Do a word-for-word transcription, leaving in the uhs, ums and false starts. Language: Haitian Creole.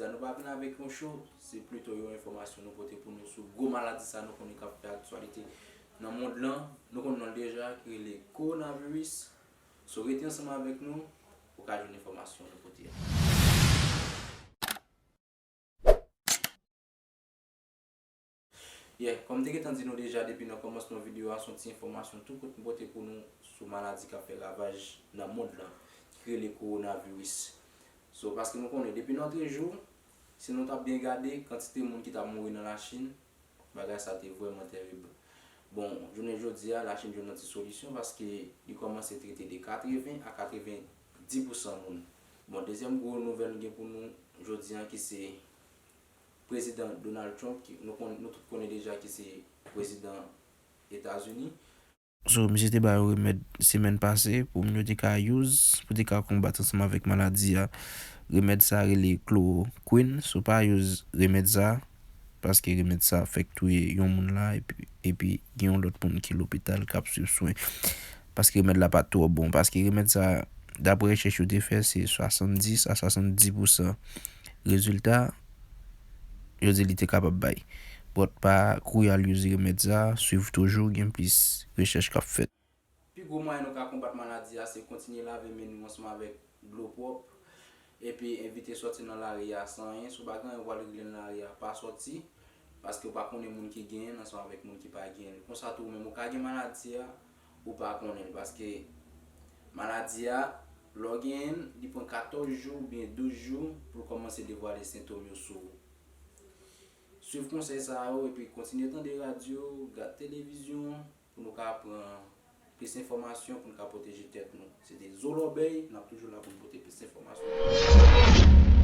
Nou pa vin avèk yon show, se plito yon enfòmasyon nou pote pou nou sou gwo maladi sa nou konnen k ap fè aktyalite nan mond lan. Nou konn non l deja, ki rele kowonaviris. So, rete ansanm avèk nou pou w ka jwenn enfòmasyon nou pote a. Yeah, kòm m te gentan di nou deja depi nan kòmansman videyo a, se yon ti enfòmasyon tou kout m pote pou nou sou maladi k ap fè ravaj nan mond lan, ki rele kowonaviris. So, paske nou konnen, depi nan trèz jou, si nou t ap byen gade, kantite moun ki t ap mouri nan Lachin, bagay sa te vrèman terib. Bon, jounen jodi a, Lachin jwenn yon ti solisyon paske li kòmanse trete de katreven a katrevendi pousan moun. Bon, dezyèm gwo nouvèl nou gen pou nou jodi a, ki se Prezidan Donald Trump, ki nou konn, nou tout konnen deja ki se prezidan Etazini. So, misye te ba yo remèd semèn pase pou moun yo te ka use, pou te ka konbat ansanm avèk maladi a. Remèd sa rele chloroquine. So, pa use remèd sa, paske remèd sa fèk touye yon moun la, epi, epi gen yon lòt moun ki lopital k ap swiv swen. Paske remèd la pa t twò bon. Paske remèd sa, daprè rechèch yo te fè, se swasanndis a swasanndis pousan rezilta yo di li te kapab bay. But pa kouri al use remèd sa, swiv toujou, gen plis rechèch k ap fèt. Pi gwo mwayen nou ka konbat maladi a, se kontinye lave men nou ansanm avèk dlo pwòp, epi evite sòti nan lari a san anyen. Si w pa gen anyen w pral regle nan lari a, pa sòti, paske w pa konnen moun ki genyen l ansanm avèk moun ki pa genyen l. Konsa tou, ou menm ou ka gen maladi a, ou pa konnen l, paske maladi a, lè w genyen l, li pran katòz jou oubyen douz jou pou l kòmanse devwale sentòm yo sou ou. Swiv konsèy sa yo epi kontinye tande radyo, gad televizyon, pou nou ka pran plis enfòmasyon, pou nou ka pwoteje tèt nou. Se te Zo Lòbèy, n ap toujou la pou n pote plis enfòmasyon.